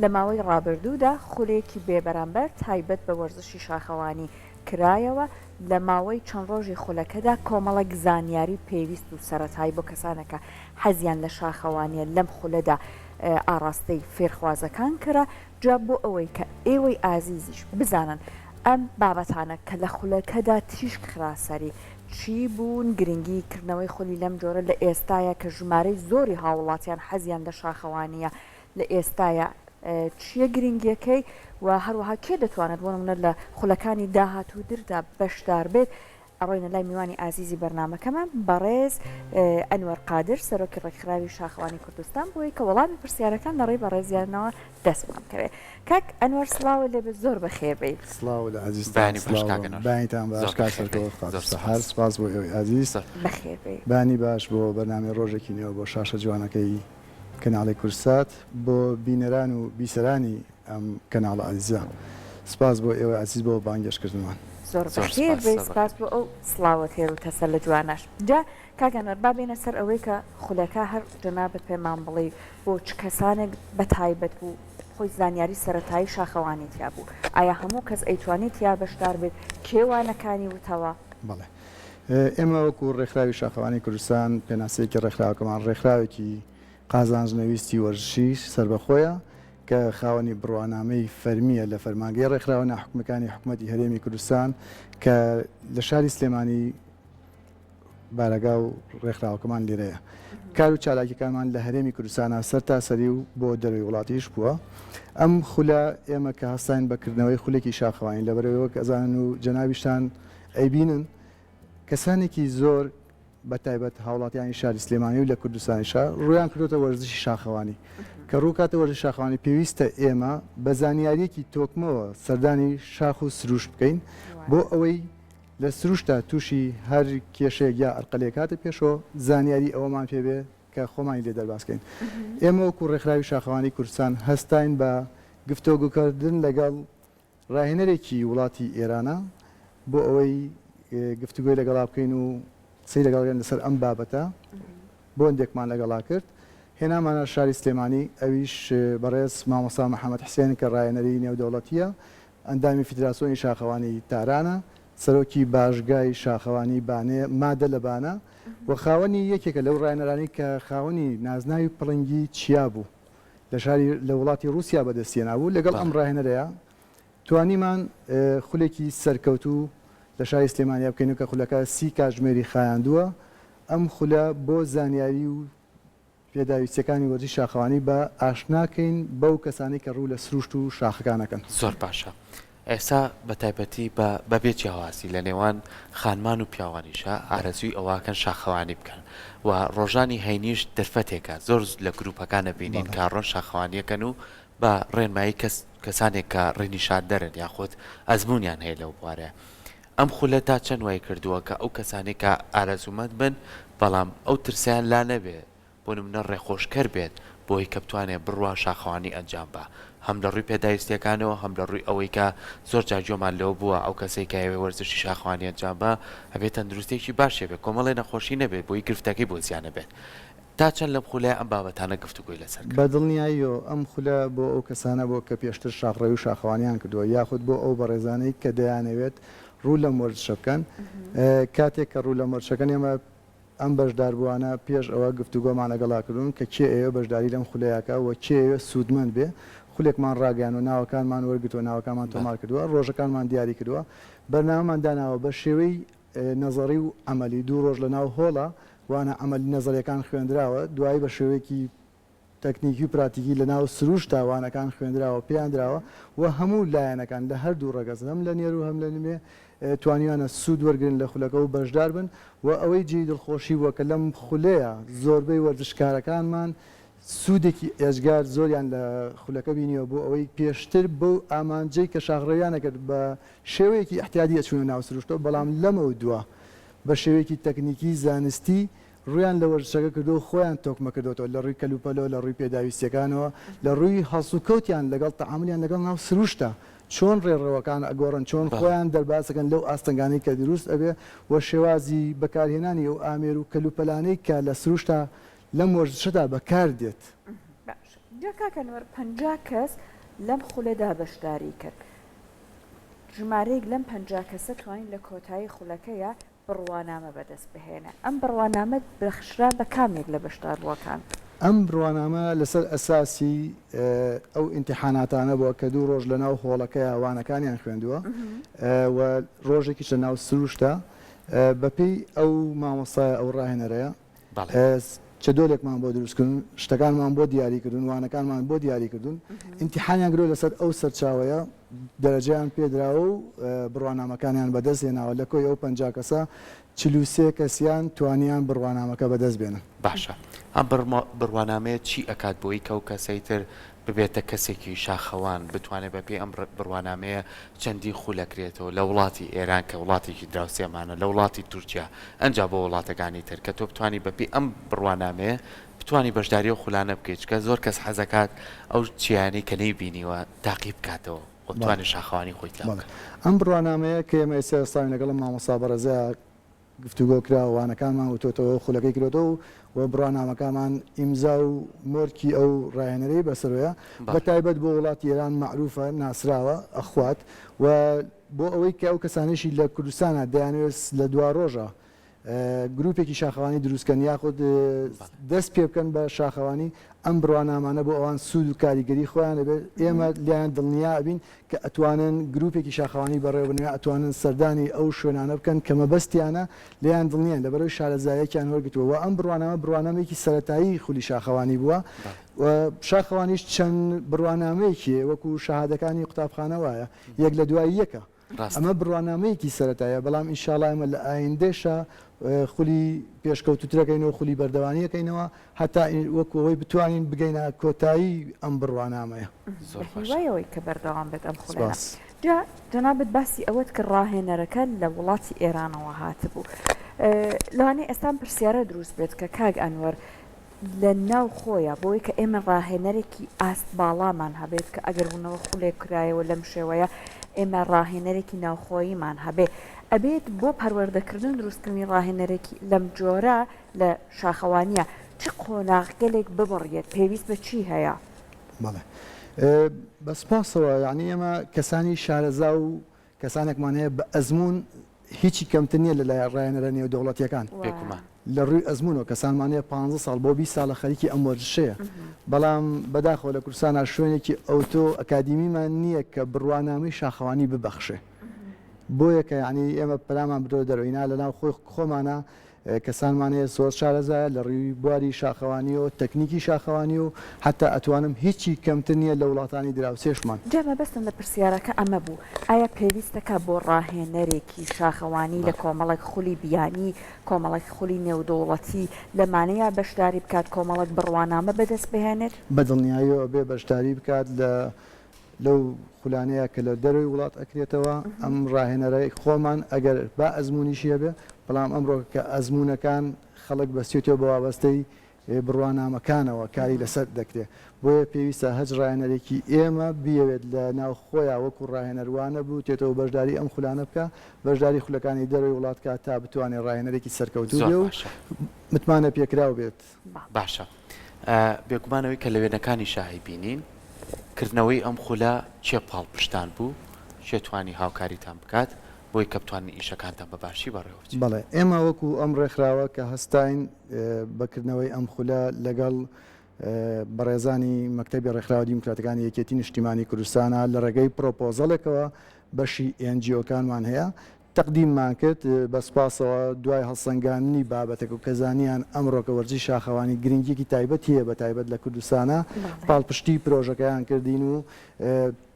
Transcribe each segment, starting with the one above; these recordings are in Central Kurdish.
لە ماوەی ڕابردوودا خولێکی بێبەرامبەر تایبەت بە وەرزشی شاخەوانی کرایەوە، لە ماوەی چەند ڕۆژی خولەکەدا کۆمەڵێک زانیاری پێویست و سەرەتایی بۆ کەسانێک کە حەزیان لە شاخەوانیە لەم خولەدا ئاڕاستەی فێرخوازەکان کرا، جا بۆ ئەوەی کە ئێوەی ئازیزیش بزانن ئەم بابەتانە کە لە خولەکەدا تیشک خرا سەری چی بوون، گرنگی کردنەوەی خولی لەم جۆرە لە ئێستایا کە ژمارەی زۆری هاووڵاتیان حەزیان لە شاخەوانیە لە ئێستایا چییە گرنگیەکەی و هەروەها کێ دەتوانێت بۆ نمونە لە خولەکانی داهاتووتردا بەشدار بێت ئەڕۆینە لای میوانی ئازیزی بەرنامەکەمان بەڕێز ئەنوەر قادر سەرۆکی ڕێکخراوی شاخەوانی کوردستان بۆی کە وەڵامی پرسیارەکان لە ڕێی بەڕێزیانەوە دەستمان بکەوێت کاک ئەنوەر سڵاوت لێ بێت زۆر بەخێر بێی. سڵاو لە ئازیزتان بەیانی باش سڵاو کاک ئەنوەر بەیانیتان باش زۆر کاک بەخێر بێی سەرکەوت خاتوو زۆر سەحەر سوپاس سپاس بۆ ئێوەی ئازیز زۆر. بەخێر بێی. بەیانی باش بۆ بەرنامەی ڕۆژێکی نوێ بۆ شاشە جوانەکەی کەناڵی کوردسات بۆ بینەران و بیسەرانی ئەم کەناڵە ئازیزە سپاس بۆ ئێوەی ئازیز بۆ بانگێشت کردنمان. زۆر زۆر بەخێر سپاس بێی زۆر سپاس بەخێر بۆ ئەو سڵاوە تێر و تەسەلە جوانەش جا کاک ئەنوەر با بێینە سەر ئەوەی کە خولەکە هەر جەنابت پێمان بڵێی بۆ چ کەسانێک بە تایبەت بوو خۆی زانیاری سەرەتایی شاخەوانی تیا بوو ئایا هەموو کەس ئەیتوانی تیا بەشدار بێت کێ وانەکانی وتەوە؟ بەڵێ ئێمە وەکو ڕێکخراوی شاخەوانی کوردستان پێناسەیەکی ڕێکخراوەکەمان ڕێکخراوێکی قازانج نەویستی وەرزشی سەربەخۆیە کە خاوەنی بڕوانامەی فەرمییە لە فەرمانگەی ڕێکخراوە ناحکومیەکانی حکومەتی هەرێمی کوردستان کە لە شاری سلێمانی بارەگا و ڕێکخراوەکەمان لێرەیە. کار و چالاکیەکانمان لە هەرێمی کوردستانە سەرتاسەری و بۆ دەرەوەی وڵاتیش بووە. ئەم خولە ئێمە کە هەستاین بە کردنەوەی خولێکی شاخەوانی لەبەرئەوەی وەک ئەزانن و جەنابیشتان ئەیبینن کەسانێکی زۆر بە تایبەت هاوڵاتیانی شاری سلێمانی و لە کوردستانیشا ڕوویان کردۆتە وەرزشی شاخەوانی کە ڕووکاتە وەرزشی شاخەوانی پێویستە ئێمە بە زانیاریەکی تۆکمەوە سەردانی شاخ و سروشت بکەین بۆ ئەوەی لە سروشتا تووشی هەر کێشەیەک یا ئەرقەلێک هاتە پێشەوە زانیاری ئەوەمان پێ بێ کە خۆمانی لێ دەرباز کەین. ئێمە وەکوو ڕێکخراوی شاخەوانی کوردستان هەستاین بە گفتۆگوکردن لەگەڵ ڕاهێنەرێکی وڵاتی ئێرانە بۆ ئەوەی گفتوگۆی لەگەڵا بکەین و قسەی لەگەڵ بکەین لەسەر ئەم بابەتە بۆندێکمان لەگەڵا کرد هێنامانە شاری سلێمانی ئەویش بەڕێز مامۆستا محەمەد حسێن کە ڕاهێنەری نێودەوڵەتییە ئەندامی فیدراسیۆنی شاخەوانی تارانە، سەرۆکی باشگای شاخەوانی بانەیە مادە لە بانە و خاوەنی یەکێکە لەو ڕاهێنەرانەی کە خاوەنی نازناوی پڵنگی چیا بوو لە شاری لە وڵاتی ڕووسیا بەدەستی هێنابوو، لەگەڵ ئەم بەڵێ. ڕاهێنەرەیا توانیمان خولێکی سەرکەوتوو لە شاری سلێمانیا بکەین و کە خولەکە سی کاتژمێری خایاندووە، ئەم خولە بۆ زانیاری و پێداویستیەکانی وەرزی شاخەوانی بە ئاشنا کەین بەو کەسانەی کە ڕوو لە سروشت و شاخەکان ئەکەن. زۆر باشە ئێستا بە تایبەتی بە بەبێ جیاوازی لە نێوان خانمان و پیاوانیشا ئارەزووی ئەوەکەن شاخەوانی بکەن و ڕۆژانی هەینیش دەرفەتێکە زۆر لە گروپەکان ئەبینین بەڵێ. کە ڕۆن شاخەوانیەکەن و بە ڕێنمایی کەس کەسانێک کە ڕێنیشاندەرن یاخود ئەزموونیان هەیە لەو بوارەیا ئەم خولە تا چەند وای کردووە کە ئەو کەسانەی کە ئارەزوومەند بن بەڵام ئەو ترسەیان لا نەبێ بۆ نمونە ڕێخۆشکەر بێت بۆی کە بتوانێ بڕوا شاخەوانی ئەنجام با هەم لە ڕووی پێداویستیەکانەوە هەم لە ڕووی ئەوەی کە زۆر جار گوێمان لەوە بووە ئەو کەسەی کە ئەیەوێ وەرزشی شاخەوانی ئەنجام با ئەبێ تەندروستیەکی باشی هەبێ کۆمەڵێ نەخۆشی نەبێت بۆی گرفتەکەی بۆ زیا نەبێت تا چەند لەم خولەیا ئەم بابەتانە گفتوگۆی لەسەر بە کرا؟ دڵنیاییەوە ئەم خولە بۆ ئەو کەسانە بووە کە پێشتر شاخڕەوی و شاخەوانیان کردووە یاخود بۆ ئەو بەڕێزانەی کە دەیانەوێت ڕوو لەم وەرزشە بکەن. کاتێک کە ڕوو لەم وەرزشەکەن ئێمە ئەم بەشداربووانە پێش ئەوە گفتوگۆمان لەگەڵا کردوون کە کێ ئەیەوێ بەشداری لەم خولەیا کا و کێ ئەیەوێ سوودمەند بێ. خولێکمان ڕاگەیاندووە، ناوەکانمان وەرگرتووە، ناوەکانمان بەڵێ. تۆمار کردووە، ڕۆژەکانمان دیاری کردووە، بەرنامەمان داناوە بە شێوەی نەزەڕی و عەمەلی، دوو ڕۆژ لە ناو هۆڵە وانە عەمەلی نەزەریەکان خوێندراوە، دوایی بە شێوەیەکی تەکنیکی و پراتیکی لە ناو سروشتا وانەکان خوێندراوە پێیان دراوە و هەموو لایەنەکان لە هەردوو ڕەگەز هەم لە نێر و هەم لە مێ توانیویانە سوود وەرگرن لە خولەکە و بەشدار بن و ئەوەی جێی دڵخۆشی بووە کە لەم خولەیا زۆربەی وەرزشکارەکانمان سوودێکی ئێجگار زۆریان لە خولەکە بینیوە بۆ ئەوەی پێشتر بەو ئامانجەی کە شاخڕەویان ئەکرد بە شێوەیەکی ئیعتیادی ئەچوونە ناو سروشتەوە بەڵام لەمەودوا بە شێوەیەکی تەکنیکی زانستی ڕوویان لە وەرزشەکە کردووە و خۆیان تۆکمە کردۆتەوە لە ڕووی کەلوپەلەوە لە ڕووی پێداویستیەکانەوە لە ڕووی هەڵسوکەوتیان لەگەڵ تەعامولیان لەگەڵ ناو سروشتا چۆن ڕێڕەوەکان ئەگۆڕن چۆن بەڵێ. خۆیان دەرباز ئەکەن لەو ئاستەنگانەی کە دروست ئەبێ و شێوازی بەکارهێنانی ئەو ئامێر و کەلوپەلانەی کە لە سروشتا لەم وەرزشەدا بەکار دێت. باشە. جا کاک ئەنوەر 50 کەس لەم خولەدا بەشداری کرد ژمارەیەک لەم 50 کەسە توانین لە کۆتایی خولەکەیە بڕوانامە بەدەست بهێنە ئەم بڕوانامە بەخشرا بە کام یەک لە بەشداربووەکان؟ ئەم بڕوانامە لەسەر ئەساسی ئەو ئینتیحاناتانە بووە کە دوو ڕۆژ لەناو هۆڵەکەیا وانەکانیان خوێندووە و ڕۆژێکیش لەناو سروشتا بەپێی ئەو مامۆستایە ئەو ڕاهێنەرەیە چەدۆلێکمان بۆ دروست کردوون، شتەکانمان بۆ دیاری کردوون، وانەکانمان بۆ دیاری کردوون، ئیمتیحانیان کردووە لەسەر ئەو سەرچاوەیە دەرەجەیان پێدراوە و بڕوانامەکانیان بەدەست هێناوە، لە کۆی ئەو 50 کەسە 43 کەسیان توانیان بڕوانامەکە بەدەست بێنن. باشە ئەم بڕوانامەیە چی ئەکات بۆی کە ئەو کەسەی تر ببێتە کەسێکی شاخەوان بتوانێت بە پێی ئەم بڕوانامەیە چەندین خول ئەکرێتەوە لە وڵاتی ئێران کە وڵاتێکی دراوسێمانە لە وڵاتی تورکیا ئەنجا بۆ وڵاتەکانی تر کە تۆ بتوانی بە پێی ئەم بڕوانامەیە بتوانی بەشداری ئەو خولانە بکەیت چونکە زۆر کەس حەزەکات ئەو چیایانەی کە نەیبینیوە تاقی بکاتەوە و بتوانێت شاخەوانی خۆی تیا بکات. ئەم بڕوانامەیە کە ئێمە ئێستا ئێستاوین لەگەڵ ئەم مامۆستا بەڕێزەیا گفتوگۆ کرا وانەکانمان وتۆتەوە و خولەکەی کرۆتەوە و بڕوانامەکامان ئیمزا و مۆرکی ئەو ڕاهێنەرەی بەسەرۆیە بە تایبەت بۆ وڵاتی ئێران مەعروفە ناسراوە ئەخوات و بۆ ئەوەی کە ئەو کەسانەیشی لە کوردستانا دەیانەوێت لە دواڕۆژا گروپێکی شاخەوانی دروست کەن یاخود دەست پێ بکەن بە شاخەوانی ئەم بڕوانامانە بۆ ئەوان سوود و کاریگەری خۆیان دەبێت ئێمە لێیان دڵنیا ئەبین کە ئەتوانن گروپێکی شاخەوانی بەڕێوە بەرن یا ئەتوانن سەردانی ئەو شوێنانە بکەن کە مەبەستیانە لێیان دڵنیان لەبەرئەوەی شارەزاییەکیان وەرگرتووە و ئەم بڕوانامە بڕوانامەیەکی سەرەتایی خولی شاخەوانی بووە و شاخەوانیش چەند بڕوانامەیەکی هەیە وەکو شەهادەکانی قوتابخانە وایە یەک لە دوای یەکە ئەمە بڕوانامەیەکی سەرەتاییە بەڵام ئینشاڵا ئێمە لە ئایندەشا خولی پێشکەوتووترەکەینەوە خولی بەردەوانی ئەکەینەوە هەتا وەکو ئەوەی بتوانین بگەینە کۆتایی ئەم بڕوانامەیە. زۆر باشە. بەهیوای ئەوەی کە بەردەوام بێت ئەم خولانە. سپاس. جا جەنابت باسی ئەوەت کرد ڕاهێنەرەکە لە وڵاتی ئێرانەوە هاتبوو. لەوانەیە ئێستا ئەم پرسیارە دروست بێت کە کاک ئەنوەر لە ناو خۆیا بۆی کە ئێمە ڕاهێنەرێکی ئاست باڵامان هەبێت کە ئەگەر بوونەوە خولێک کرایەوە لەم شێوەیە ئێمە ڕاهێنەرێکی ناوخۆییمان هەبێ ئەبێت بۆ پەروەردەکردن و دروستکردنی ڕاهێنەرێکی لەم جۆرە لە شاخەوانییە چ قۆناغگەلێک ببڕیێت پێویست بە چی هەیە؟ بەڵێ بە سوپاسەوە یانی ئێمە کەسانی شارەزا و کەسانێکمان هەیە بە ئەزموون هیچی کەمتر نییە لە لای ڕاهێنەرە نێودەوڵەتییەکان. بێگومان. لە ڕووی ئەزموونەوە کەسانمان هەیە پانزە ساڵ بۆ 20 ساڵە خەریکی ئەم وەرزشەیە. بەڵام بەداخەوە لە کوردستانا شوێنێکی ئەوتۆ ئەکادیمیمان نییە کە بڕوانامەی شاخەوانی ببەخشێ. بۆیە کە یانی ئێمە پەنامان بردۆتە دەرەوە. ئینا لەناو خۆی خۆمانا کەسانمان هەیە زۆر شارەزایە لە ڕووی بواری شاخەوانیەوە، تەکنیکی شاخەوانی و حەتا ئەتوانم هیچی کەمتر نییە لە وڵاتانی دراوسێشمان. جا مەبەستم لە پرسیارەکە ئەمە بوو، ئایا پێویستەکا بۆ ڕاهێنەرێکی شاخەوانی لە کۆمەڵێک خولی بیانی، کۆمەڵێک خولی نێودەوڵەتی لەمانەیە بەشداری بکات، کۆمەڵێک بڕوانامە بەدەست بهێنێت؟ بە دڵنیاییەوە ئەبێ بەشداری بکات لە لەو خولانەیە کە لە دەرەوەی وڵات ئەکرێتەوە، ئەم ڕاهێنەرەی خۆمان ئەگەر با ئەزموونیشی هەبێ، بەڵام ئەمڕۆ کە ئەزموونەکان خەڵک بەستێتەوە بە وابەستەی بڕوانامەکانەوە کاری لەسەر دەکرێ، بۆیە پێویستە هەچ ڕاهێنەرێکی ئێمە بیەوێت لە ناو خۆیا وەکو ڕاهێنەر وانە بوتێتەوە بەشداری ئەم خولانە بکا، بەشداری خولەکانی دەرەوەی وڵات کا تا بتوانێ ڕاهێنەرێکی سەرکەوتوو زۆر بێ و باشە. متمانە پێکراو بێت. باشە بێگومان ئەوەی کە لە وێنەکانیشا ئەیبینین کردنەوەی ئەم خولە کێ پاڵپشتان بوو کێ توانی هاوکاریتان بکات بۆی کە بتوانن ئیشەکانتان بە باشی بەڕێوە بچێت؟ بەڵێ ئێمە وەکو ئەم ڕێکخراوە کە هەستاین بە کردنەوەی ئەم خولە لەگەڵ بەڕێزانی مەکتەبی ڕێکخراوە دیموکراتەکانی یەکێتی نیشتیمانی کوردستانە لە ڕێگەی پرۆپۆزەڵێکەوە بەشی NGO کانمان هەیە تەقدیممان کرد، بە سوپاسەوە دوای هەڵسەنگاندنی بابەتەکە و کە زانیان ئەمڕۆکە وەرزشی شاخەوانی گرنگیەکی تایبەتی هەیە بە تایبەت لە کوردستانا پاڵپشتی پرۆژەکەیان کردین و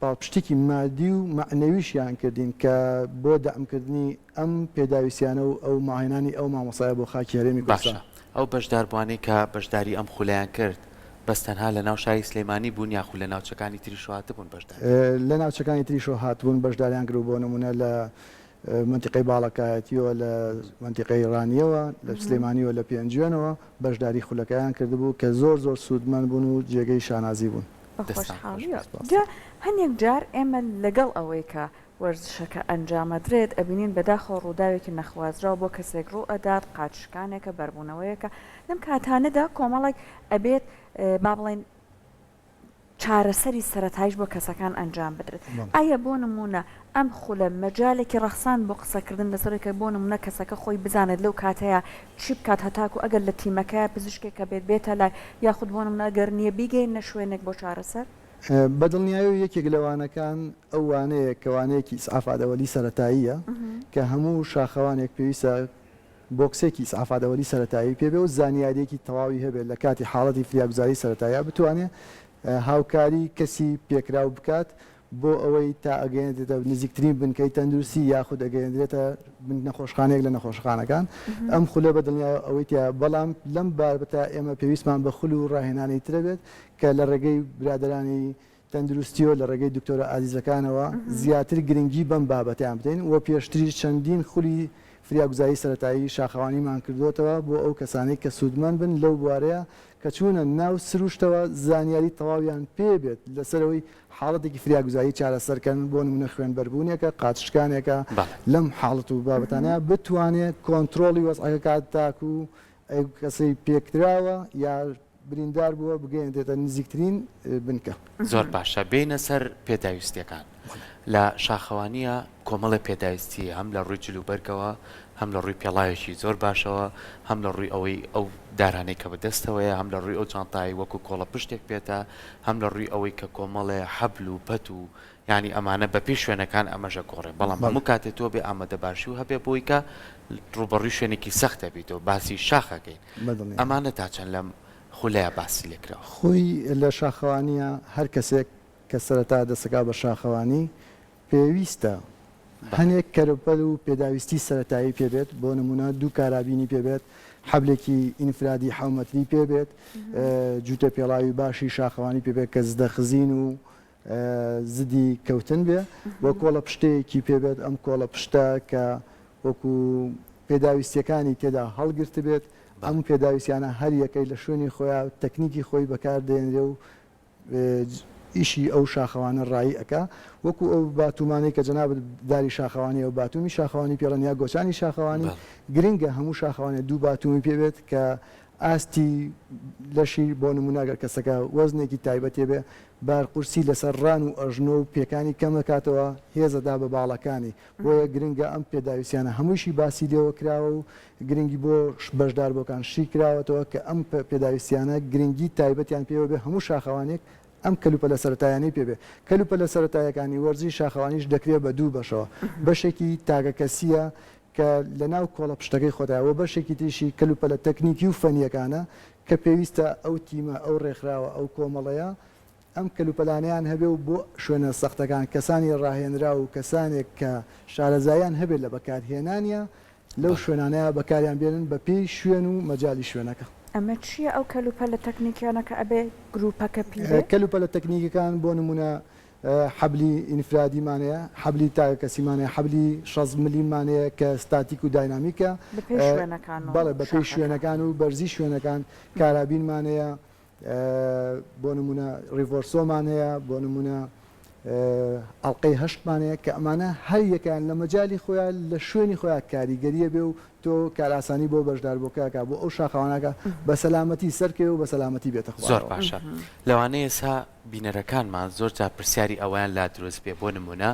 پاڵپشتیکی مادی و مەعنەویشیان کردین کە بۆ دەعمکردنی ئەم پێداویستیانە و ئەو ماهێنانی ئەو مامۆستایە بۆ خاکی هەرێمی کوردستان. باشە ئەو بەشداربوانەی کە بەشداری ئەم خولەیان کرد بەس تەنها لە ناو شاری سلێمانی بوون یاخود لە ناوچەکانی تریشەوە هاتبوون بەشداریان کرد؟ لە ناوچەکانی تریشەوە هاتبوون بەشداریان کرد بۆ نموونە لە مەنتیقەی باڵەکایەتیەوە لە مەنتیقەی ڕانیەوە لە سلێمانیەوە لە پێنجوێنەوە بەشداری خولەکەیان کردبوو کە زۆر زۆر سوودمەند بوون و جێگەی شانازی بوون. بە دەستان خۆش خۆشحاڵیەوە. بێت. سپاس. جا هەنێک جار ئێمە لەگەڵ ئەوەی کە وەرزشەکە ئەنجامەدرێت ئەبینین بەداخەوە ڕووداوێکی نەخوازراو بۆ کەسێک ڕوو ئەدات قاچ شکانێکە بەربوونەوەیەکە لەم کاتانەدا کۆمەڵێک ئەبێت با بڵێین. چارەسەری سەرەتایش بۆ کەسەکان ئەنجام بدرێت. ئایا بۆ نموونە ئەم خولە مەجالێکی ڕەخساند بۆ قسەکردن لەسەر ئەوەی کە بۆ نموونە کەسەکە خۆی بزانێت لەو کاتەیا چی بکات هەتاکو ئەگەر لە تیمەکەیا پزیشکێک هەبێت بێتە لای یاخود بۆ نموونە ئەگەر نییە بیگەیننە شوێنێک بۆ چارەسەر؟ بە دڵنیایەوە یەکێک لە وانەکان ئەو وانەیە کە وانەیەکی ئیسعافات ئەوەلی سەرەتاییە کە هەموو شاخەوانێک پێویستە بۆکسێکی ئیسعافات ئەوەلی سەرەتایی پێ بێ و زانیارییەکی تەواوی هەبێت لە کاتی حاڵەتی فریاگوزاری سەرەتاییا بتوانێ هاوکاری کەسی پێکراو بکات بۆ ئەوەی تا ئەگەیەندرێتە نزیکترین بنکەی تەندروستی یاخود ئەگەیەندرێتە نەخۆشخانەیەک لە نەخۆشخانەکان ئەم خولە بە دڵنیایەوە ئەوەی تیا بەڵام لەم بابەتە ئێمە پێویستمان بە خول و ڕاهێنانی ترە بێت کە لە ڕێگەی برادەرانی تەندروستیەوە لە ڕێگەی دکتۆرە ئازیزەکانەوە زیاتر گرنگی بەم بابەتەیان بدەین و پێشتریش چەندین خولی فریاگوزاری سەرەتایی شاخەوانیمان کردۆتەوە بۆ ئەو کەسانەی کە سوودمەند بن لەو بوارەیە کە چوونە ناو سروشتەوە زانیاری تەواویان پێ بێت لەسەر ئەوەی حاڵەتێکی فریاگوزاری چارەسەر کەن بۆ نموونە خوێنبەربوونێکە قاچشکانێکە لەم حاڵەت و بابەتانە بتوانێ کۆنترۆڵی وەزعەکە کات تاکوو ئەو کەسەی پێکراوە یا بریندار بووە بگەیەندرێتە نزیکترین بنکە. زۆر باشە بێینە سەر پێداویستیەکان لە شاخەوانیە کۆمەڵێ پێداویستی هەم لە ڕووی جل و بەرگەوە هەم لە ڕووی پێڵاوێکی زۆر باشەوە هەم لە ڕووی ئەوەی ئەو دارانەی کە بەدەستەوەیە هەم لە ڕووی ئەو جانتای وەکو کۆڵە پشتێک پێتە هەم لە ڕووی ئەوەی کە کۆمەڵێ حەبل و پەت و یانی ئەمانە بە پێی شوێنەکان ئەمەش ئەگۆڕێ بەڵام هەموو کاتێ تۆ بێ ئامادەباشی و هەبێ بۆی کە ڕووبەڕووی شوێنێکی سەخت دەبیتەوە باسی شاخ ئەکەین ئەمانە تا چەند لەم خولەیا باسی لێ کراوە؟ خۆی لە شاخەوانییە هەر کەسێک کە سەرەتا دەستەکا بە شاخەوانی پێویستە هەنێک کەلوپەل و پێداویستی سەرەتایی پێ بێت بۆ نموونە دوو کارابینی پێ بێت حەبلێکی ئینفرادی حەو مەتری پێ بێت جووتە پێڵاوی باشی شاخەوانی پێ بێت کە زدە خزین و زدی کەوتن بێ و کۆڵە پشتەیەکی پێ بێت، ئەم کۆڵە پشتە کە وەکو پێداویستیەکانی تێدا هەڵگرتبێت، ئەم پێداویستیانە هەر یەکەی لە شوێنی خۆیا تەکنیکی خۆی بەکار دێنرێ و ئیشی ئەو شاخەوانە ڕایی ئەکا، وەکو ئەو باتومانەی کە جەنابت داری شاخەوانی ئەو باتومی شاخەوانی پێڵێن یا گۆچانی شاخەوانی، گرنگە هەموو شاخەوانێ دوو باتومی پێ بێت کە ئاستی لەشی بۆ نموونە گەر کەسەکە وەزنێکی تایبەتێ بێ بار قورسی لەسەر ڕان و ئەژنۆ و پێکانی کەم دەکاتەوە، هێز دەدا بە باڵەکانی، بۆیە گرنگە ئەم پێداویستیانە هەموویشی باسی لێوە کراوە و گرنگی بۆ بەشداربووەکان شی کراوەتەوە کە ئەم پێداویستیانە گرنگی تایبەتیان پێوە بێ هەموو شاخەوانێک ئەم کەلوپەلە سەرەتایانەی پێ بێ. کەلوپەلە سەرەتایەکانی وەرزی شاخەوانیش دەکرێ بە دوو بەشەوە، بەشێکی تاکەکەسییە کە لە ناو کۆڵە پشتەکەی خۆتایە و بەشێکی تریشی کەلوپەلە تەکنیکی و فەنییەکانە کە پێویستە ئەو تیمە، ئەو ڕێکخراوە، ئەو کۆمەڵەیە ئەم کەلوپەلانەیان هەبێ و بۆ شوێنە سەختەکان کەسانی ڕاهێنراو و کەسانێک کە شارەزاییان هەبێت لە بەکارهێنانیا لەو شوێنانەیا بەکاریان بێنن بە پێی شوێن و مەجالی شوێنەکە. ئەمە چییە ئەو کەلوپەلە تەکنیکیانە کە ئەبێ گروپەکە پی بێ؟ کەلوپەلە تەکنیکیەکان بۆ نموونە حەبلی ئینفرادیمان هەیە، حەبلی تاکەکەسیمان هەیە، حەبلی 60 ملیمان هەیە کە ستاتیک و داینامیکە. بەپێی شوێنەکان و بەڵێ بەپێی شوێنەکان و بەرزی شوێنەکان کارابینمان هەیە، بۆ نموونە ڕیڤۆرسۆمان هەیە، بۆ نموونە ئەڵقەی هەشتمان هەیە کە ئەمانە هەر یەکەیان لە مەجالی خۆیان لە شوێنی خۆیان کاریگەریە بێ و تۆ کارئاسانی بۆ بەشداربووەکە ئەکا بۆ ئەو شاخەوانە ئەکا بە سەلامەتی سەرکەوێ و بە سەلامەتی بێتە زۆر خوارەوە. باشە لەوانەیە ئێستا بینەرەکانمان زۆر جار پرسیاری ئەوەیان لا دروست بێ بۆ نموونە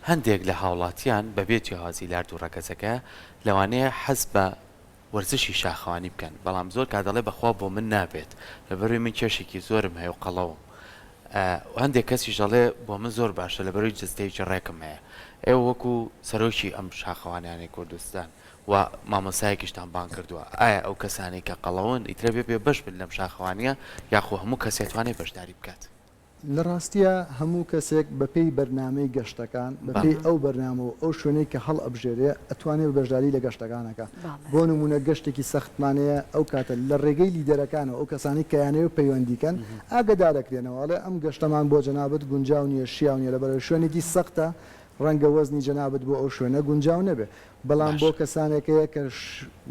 هەندێک لە هاوڵاتیان بەبێ جیاوازی لە هەردوو ڕەگەزەکە لەوانەیە حەز بە وەرزشی شاخەوانی بکەن بەڵام زۆر کات دەڵێ بەخوا بۆ من نابێت لەبەروی من کێشێکی زۆرم هەیە و قەڵەوم هەندێک کەسیش دەڵێ بۆ من زۆر باشە لەبەروی جەستەیەکی ڕێکم هەیە ئێوە وەکو سەرۆکی ئەم شاخەوانیانەی کوردستان و مامۆستایەکیشتان بانگ کردووە ئایا ئەو کەسانەی کە قەڵەون ئیترە بێ بێ بەش بن لەم شاخەوانیە یاخۆ هەموو کەسێ توانێ بەشداری بکات؟ لە ڕاستیا هەموو کەسێک بە پێی بەرنامەی گەشتەکان، بە پێی ئەو بەرنامە و ئەو شوێنەی کە هەڵئەبژێرێ ئەتوانێ بەشداری لە گەشتەکان ئەکا. بۆ نموونە گەشتێکی سەختمان هەیە ئەو کاتە لە ڕێگەی لیدەرەکانەوە ئەو کەسانەی کە ئەیانەوێ پەیوەندی کەن ئاگەدار ئەکرێنەوە ئەڵێ ئەم گەشتەمان بۆ جەنابت گونجاو نییە شیاو نییە لەبەرئەوەی شوێنێکی سەختە ڕەنگە وەزنی جەنابت بۆ ئەو شوێنە گونجاو نەبێ. بەڵام بۆ باشە. کەسانێک هەیە کە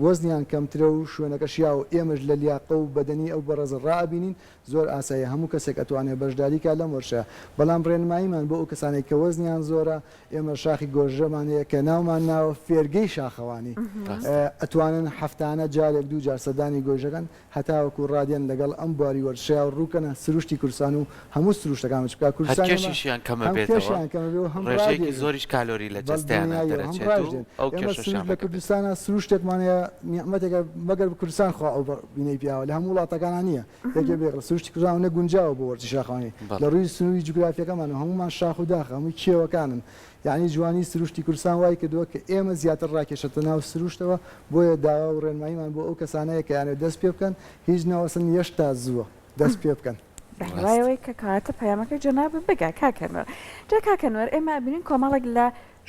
وەزنیان کەمترە و شوێنەکە شیاوە ئێمەش لە لیاقە و بەدەنی ئەو بەڕێزە ڕائەبینین زۆر ئاساییە هەموو کەسێک ئەتوانێ بەشداری کا لەم وەرشەیا بەڵام ڕێنماییمان بۆ ئەو کەسانەی کە وەزنیان زۆرە ئێمە شاخی گۆژرەمان هەیە کە ناومان ناوە فێرگەی شاخەوانی ڕاستە. ئەتوانن هەفتانە جارێک دووجار سەردانی گۆیژەکەن هەتاوەکو ڕادێن لەگەڵ ئەم بواری وەرزشەیا و ڕووکەنە سروشتی کوردستان و هەموو سروشتەکان بچ بکا هەر کوردستان ئێمە کێشیشیان کەمە هەم بێتەوە کێشیان کەمە بێ و هەم ڕێژەیەکی ڕادێن زۆریش کالۆری لە بەڵ جەستەیانا دڵنیاییەوە هەم دەرەچێت ڕاش و دێن ئەو ئێمە کێشەشیان سروشت لە ڕێگە بێت. کوردستانا سروشتێکمان هەیە نیعمەتێکە مەگەر کوردستان خوا ئەو بینەی پیاوە لە هەموو وڵاتەکانا نییە یەکێ بێ سروشتی کوردستان ئەونە گونجاوە بۆ وەرزشی شاخەوانی لە بەڵێ. ڕووی سنووری جوگرافیەکەمانەوە هەموومان شاخ و داخە هەمووی کێوەکانن یەعنی جوانی سروشتی کوردستان وای کردووە کە ئێمە زیاتر ڕاکێشێتە ناو سروشتەوە، بۆیە داوا و ڕێنماییمان بۆ ئەو کەسانەیە کە ئەیانەوێت دەست پێ بکەن، هیچ نەوەستن یەشتا زووە دەست پێ بکەن. بە هیوای ڕاستە. ئەوەی کە کەواتە پەیامەکەی جەنابت بگا کاک ئەنوەر. جا کاک ئەنوەر ئێمە ئەبینین کۆمەڵێک لە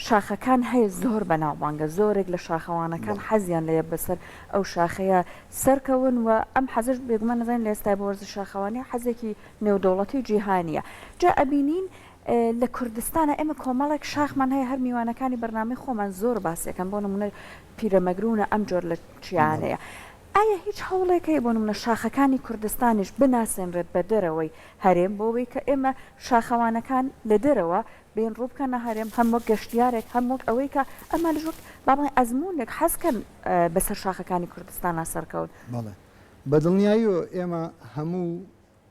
شاخەکان هەیە زۆر بەناوبانگە، زۆرێک لە شاخەوانەکان بەڵێ. حەزیان لێیە بەسەر ئەو شاخەیە سەرکەون و ئەم حەزەش بێگومان ئەزانین لە ئێستای بۆ وەرزی شاخەوانی حەزێکی نێودەوڵەتی و جیهانییە. جا ئەبینین لە کوردستانا ئێمە کۆمەڵێک شاخمان هەیە هەر میوانەکانی بەرنامەی خۆمان زۆر باسیەکەن بۆ نمونە پیرەمەگرونە ئەم جۆر لە چیانەیە ئایا هیچ هەوڵێک هەیە بۆ نمونە شاخەکانی کوردستانیش بناسێنرێت بە دەرەوەی هەرێم بۆ ئەوەی کە ئێمە شاخەوانەکان لە دەرەوە بێن ڕووبکەنە هەرێم هەم وەک گەشتیارێک هەم وەک ئەوەی کە ئەمانیش وەک با بڵێین ئەزموونێک حەزکەن بەسەر شاخەکانی کوردستانا سەرکەون. بەڵێ بە دڵنیاییەوە ئێمە هەموو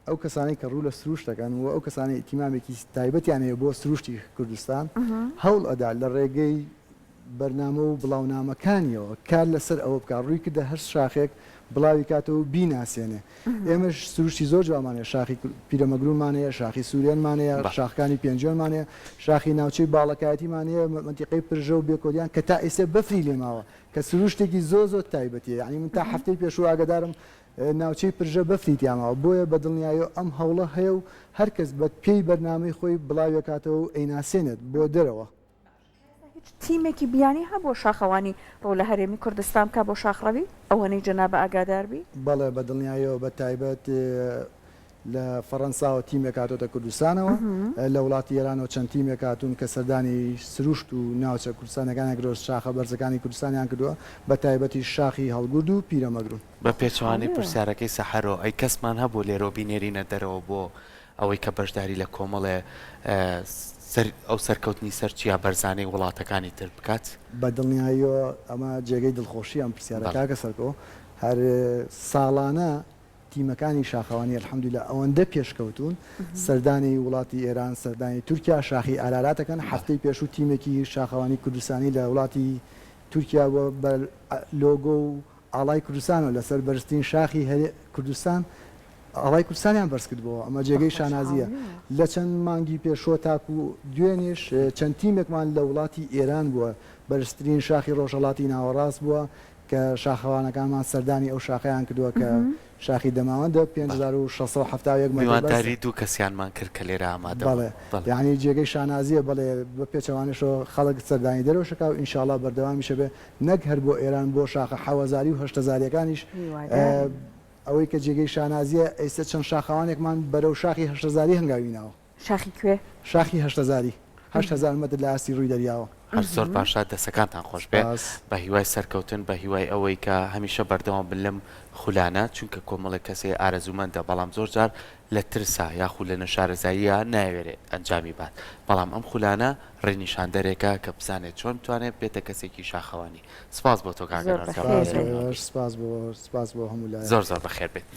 ئەو کەسانەی کە ڕوو لە سروشت دەکەن و ئەو کەسانەی ئیتیمامێکی تایبەتیان هەیە بۆ سروشتی کوردستان هەوڵ ئەدا لە ڕێگەی بەرنامە و بڵاونامەکانیەوە کار لەسەر ئەوە بکات ڕووی کردە هەر شاخێک بڵاوی کاتەوە و بیناسێنێ ئێمەش سروشتی زۆر جوانمان هەیە شاخی پیرەمەگرونمان هەیە شاخی سوورێنمان هەیە شاخەکانی پێنجوێنمان هەیە شاخی ناوچەی باڵەکایەتیمان هەیە مەنتیقەی پرژە و بێکۆدیان کە تا ئێستا بەفری لێ ماوە کە سروشتێکی زۆر زۆر تایبەتیە یانی من تا هەفتەی پێشوو ئاگادارم ناوچەی پرژە بەفری تیا ماوە، بۆیە بە دڵنیایەوە ئەم هەوڵە هەیە و هەر کەس بە پێی بەرنامەی خۆی بڵاویەکاتەوە و ئەیناسێنێت بۆ دەرەوە. ئێستا هیچ تیمێکی بیانی هەبووە شاخەوانی ڕوو لە هەرێمی کوردستان بکا بۆ شاخڕەوی؟ ئەوەنەی جەنابە ئاگادار بی؟ بەڵێ بە دڵنیایەوە بە تایبەت لە فەڕەنساوە تیمێک هاتۆتە کوردستانەوە، لە وڵاتی ئێرانەوە چەند تیمێک هاتوون کە سەردانی سروشت و ناوچە کوردستانیەکانیان کردووە، شاخە بەرزەکانی کوردستانیان کردووە، بە تایبەتیش شاخی هەڵگورد و پیرەمەگرون. بە پێچەوانەی پرسیارەکەی سەحەرۆ، ئەی کەسمان هەبوو لێرەوە بینێرینە دەرەوە بۆ ئەوەی کە بەشداری لە کۆمەڵێ سەر ئەو سەرکەوتنی سەر چیا بەرزانەی وڵاتەکانی تر بکات؟ بە دڵنیاییەوە ئەمە جێگەی دڵخۆشییە ئەم پرسیارە بەڵێ. کاکە سەرکۆ، هەر ساڵانە تیمەکانی شاخەوانی الحمدللە ئەوەندە پێشکەوتوون سەردانی وڵاتی ئێران سەردانی تورکیا شاخی ئارارات دەکەن هەفتەی پێشوو تیمێکی شاخەوانی کوردستانی لە وڵاتی تورکیا بووە بە لۆگۆ و ئاڵای کوردستانەوە لەسەر بەرزترین شاخی هەرێ کوردستان ئاڵای کوردستانیان بەرز کردبۆوە ئەمە جێگەی شانازییە لە چەند مانگی پێشووە تاکو دوێنێش چەند تیمێکمان لە وڵاتی ئێران بووە بەرزترین شاخی ڕۆژهەڵاتی ناوەڕاست بووە کە شاخەوانەکانمان سەردانی ئەو شاخەیان کردووە کە شاخی دەماوەندە 5671 مەتر بەرزە. میوانداری دوو کەسیانمان کرد کە لێرە ئامادە بوون. بەڵێ یانی جێگەی شانازییە بەڵێ بە پێچەوانەشەوە خەڵک سەردانی دەرەوەش ئەکا و ئینشاڵا بەردەوامیش ئەبێ نەک هەر بۆ ئێران بۆ شاخە حەوەزاری و هەشتەزارییەکانیش هیوادارین. ئەوەی کە جێگەی شانازییە ئێستا چەند شاخەوانێکمان بەرەو شاخی هەشتەزاری هەنگاوی ناوە. شاخی کوێ؟ شاخی هەشتەزاری، 8000 مەتر لە ئاستی ڕووی دەریاوە. هەر زۆر باشە دەسەکانتان خۆش بێ سپاس. بە هیوای سەرکەوتن بە هیوای ئەوەی کە هەمیشە بەردەوام بن لەم خولانە چونکە کۆمەڵێک کەس هەیە ئارەزوومەندە بەڵام زۆر جار لە ترسا یاخو لە نەشارەزاییا نایەوێرێ ئەنجامی بات بەڵام ئەم خولانە ڕێنیشاندەرێکە کە بزانێت چۆن بتوانێت بێتە کەسێکی شاخەوانی سپاس بۆ تۆ کاک زۆر ئەنوەر کە بەخێر سپاس بێی. بۆ ئێوەش سپاس بۆ سپاس بۆ هەموو لایەک. زۆر زۆر بەخێر بێیت.